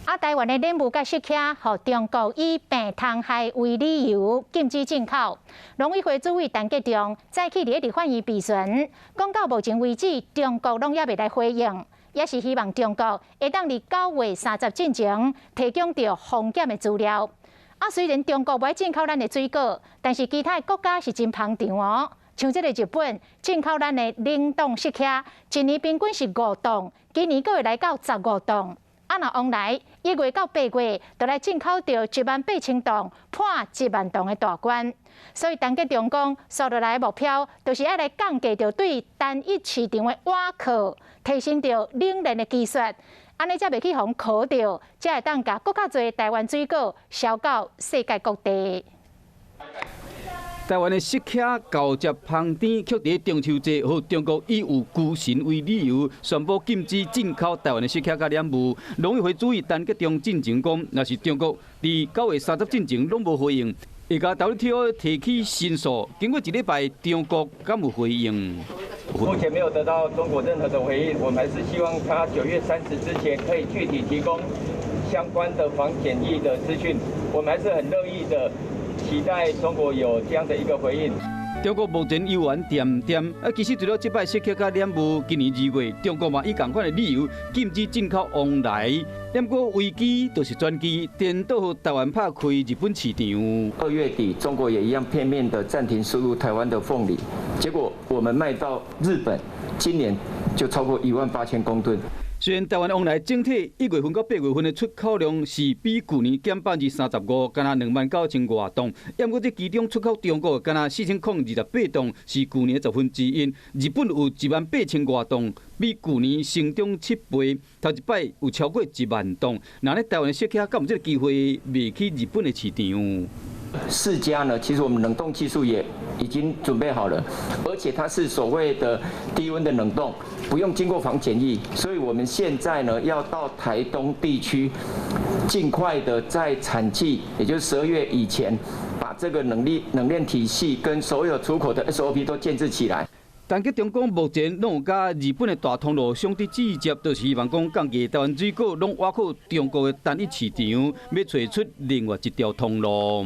啊，台灣的蓮霧佮釋茄，予中國以病蟲害為理由禁止進口。農委會主委陳吉仲早起佇立法院備詢，講到目前為止，中國攏猶未來回應，也是希望中國會當佇9月30進前提供著防檢的資料。啊，雖然中國無愛進口咱的水果，但是其他的國家是真捧場哦。像這个日本進口咱的冷凍釋茄，一年平均是5噸，今年閣會來到15噸。啊，若往來1月到8月，就來進口著1萬8千噸，破1萬噸的大關。所以陳吉仲講，紲落來的目標，就是愛來降低著對單一市場的倚靠，提升著冷鏈的技術，按呢才袂去予人箍著，才會當共閣較濟台灣水果銷到世界各地。台灣的釋茄交接芳甜，卻佇中秋節，予中國以有龜神為理由，宣布禁止進口台灣的釋茄佮蓮霧。農委會主委陳吉仲進前講，若是中國佇9月30進前攏無回應，會共 WTO 提起申訴。經過一禮拜，中國敢有回應？目前沒有得到中國任何的回應，我們還是希望他9月30之前可以具體提供相關的防檢疫的資訊，我們還是很樂意的。期待中國有這樣的一個回應。中國目前猶原恬恬，啊，其實除了這擺釋茄佮蓮霧，今年2月，中國嘛以仝款的理由禁止進口旺萊。毋過危機就是轉機，顛倒予台灣拍開日本市場。2月底，中國也一樣片面的暫停輸入台灣的鳳梨，結果我們賣到日本，今年就超過1萬8千公噸。雖然台灣旺萊整體1月份到8月份的出口量是比舊年減35%，干焦2萬9千外噸。毋過這其中出口中國干焦4028噸，是舊年的1/10。日本有1萬8千外噸，比舊年成長7倍，頭一擺有超過1萬噸。那咧台灣的釋茄敢有這个機會賣去日本的市場？釋迦呢，其實我們冷凍技術也已經準備好了，而且它是所謂的低溫的冷凍，不用經過防檢疫，所以我們現在呢要到台東地區，盡快的在產季，也就是12月以前，把這個冷鏈體系跟所有出口的 SOP 都建置起來。陳吉仲講，目前攏有佮日本的大通路相佇對接，就是希望講降低台灣水果攏倚靠中國的單一市場，欲揣出另外一條通路。